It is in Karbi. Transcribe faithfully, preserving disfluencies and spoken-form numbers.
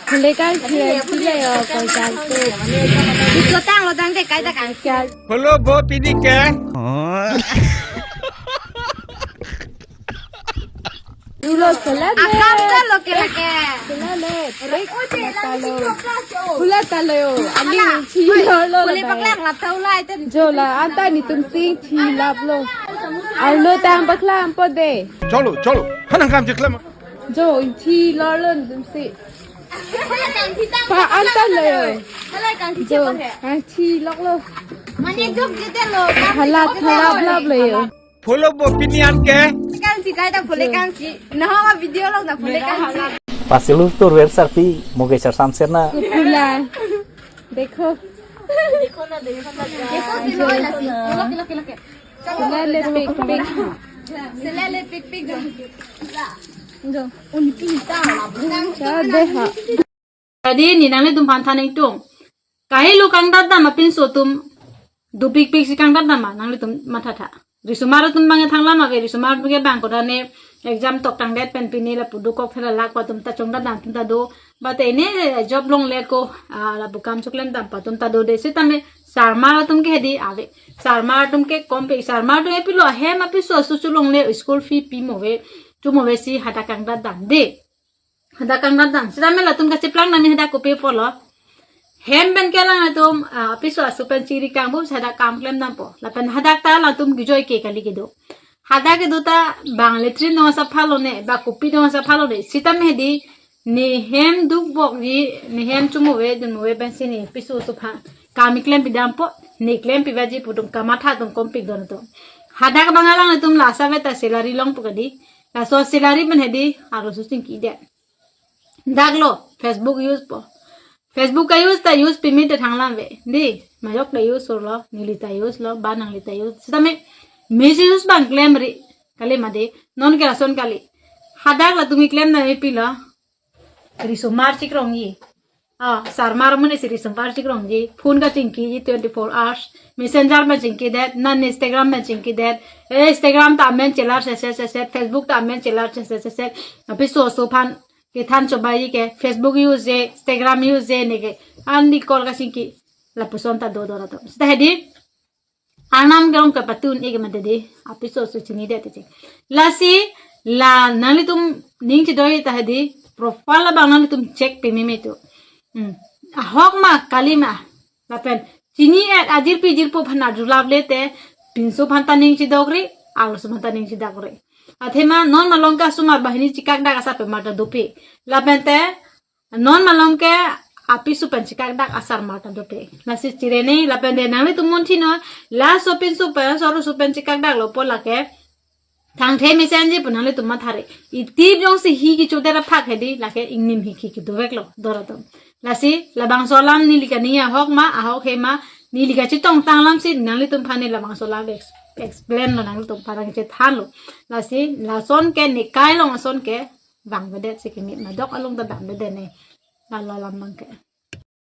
Phule kangthi, phule yo, koi kangthi. Ito tang lo tang de, kai ta kangthi. Hello, bo pini ke? Dulo salad le. Akam ta lo ke lake. Salad le. Break ta lo. Phule ta lo yo. Ani thi lo lo. Phule paklang lap ta ulai te. Jo la, anta netum si thi lap lo. Arlo tang paklang po de. Cholo, cholo. Hanang kam jiklam. Jo, thi lo lo netum si. Pa anta lo yo. Jo, kangthi lok lo. Mane jok jete lo. Hala thalap lap lo yo. Follow bo pini an ke. Kangthi kai ta phule kangthi. Naho ma video lo na phule kangthi. Pasilu tur wer sarpi moge sar samser na. Phula. Dekho. Phula le pik pik. Phula le pik pik jo. Jo. Cha de ha. Tadi ni nanglitum aphan than ingtung. Kahelo kangdat dam apinso atum dopik pik si kangdat dam ma nanglitum matha tha. Risomar atum bang thang lam ave, risomar atum ke bang koda ne exam tok tangdet pen pini lapu dokok thela lak atum ta chongdat dam atum ta do. Bate ne job longle ko, ah, lapu kam choklem dam atum ta do de. Sitame sarmar atum ke hedi ave. Sarmar atum ke kom pe, sarmar atum ke pilo ahem apiso asu cholongle school fee pimo ave. Chumo ave si hadak kangdat dam de. Hadak kangdat dam. Sitame latum kacheplang nani hadak kopi apotlo. Hem pen ke alangtum, ah, apiso asu pen chiri kangbu hadak kam klem dampo. Lapen hadak ta latum kejoi ke kali kedo. Hadak kedo ta bang latrine dong asapha lone, ba kopi dong asapha lone. Sitame hedi ne hem dukbok ji, ne hem chumo ave, dunmo ave pensi ne apiso asu aphan kam klem pidampo, ne klem pivaji pu atum kamatha atum kom pik don atum. Hadak bang alangtum la asap ave ta salary longpo kedi. Laso salary pen hedi arloso chingki det. Dak lo, Facebook use po. Facebook ka use ta use pimi te thang lam ave. Di, majok ta use lo, neli ta use lo, ba nangli ta use. Sitame misuse bang klemri, kali ma de, non ke lason kali. Hadak latum keklem dam pilo. Risomar chikrong ji. Ah, sarmar amonit si risomar chikrong ji. Phone kachingki ji twenty-four hours. Messenger pen chingki det, non Instagram pen chingki det. Eh, Instagram ta amen chelar se se se se, Facebook ta amen chelar se se se se. Apiso asu aphan kethan chobai ke Facebook use je, Instagram use je ne ke. Ani call kachingki. Lapuson ta do do atum. Sita hedi. Arnam kerong ke patun ik mate de, apiso asu chini det te. Lasi, la nanglitum ning chidoi ta hedi, profile abang nanglitum check pimi me tu. Hmm. Ahok ma, kali ma. Lapen, chini et ajirpi jirpo aphan arjulap le te, pinso aphan ta ning chidokri, arloso aphan ta ning chidokri. Athema, non malom ke asomar banghini chikak dak asar pemar ta dope. Lapen te, non malom ke apiso pen chikak dak asar mar ta dope. Lasi chirene lapen de nanglitum munthi non, laso pinso pen, laso arloso pen chikak dak lo po lake. Thangthe mesenji pu nanglitum mathare. Itip jongsi hi kecho det aphak hedi lake ingnim hi ke kedovek lo dor atum. Lasi labangso alam neli kaning ahok ma, ahok he ma, neli kachetong tang lam si nanglitum aphan ne labangso alam ex-, explain lo nanglitum aphan nangchethan lo. Lasi lason ke ne kai along ason ke vangvedet si kimi madok along ta damvedet ne. Lalo alam abang ke.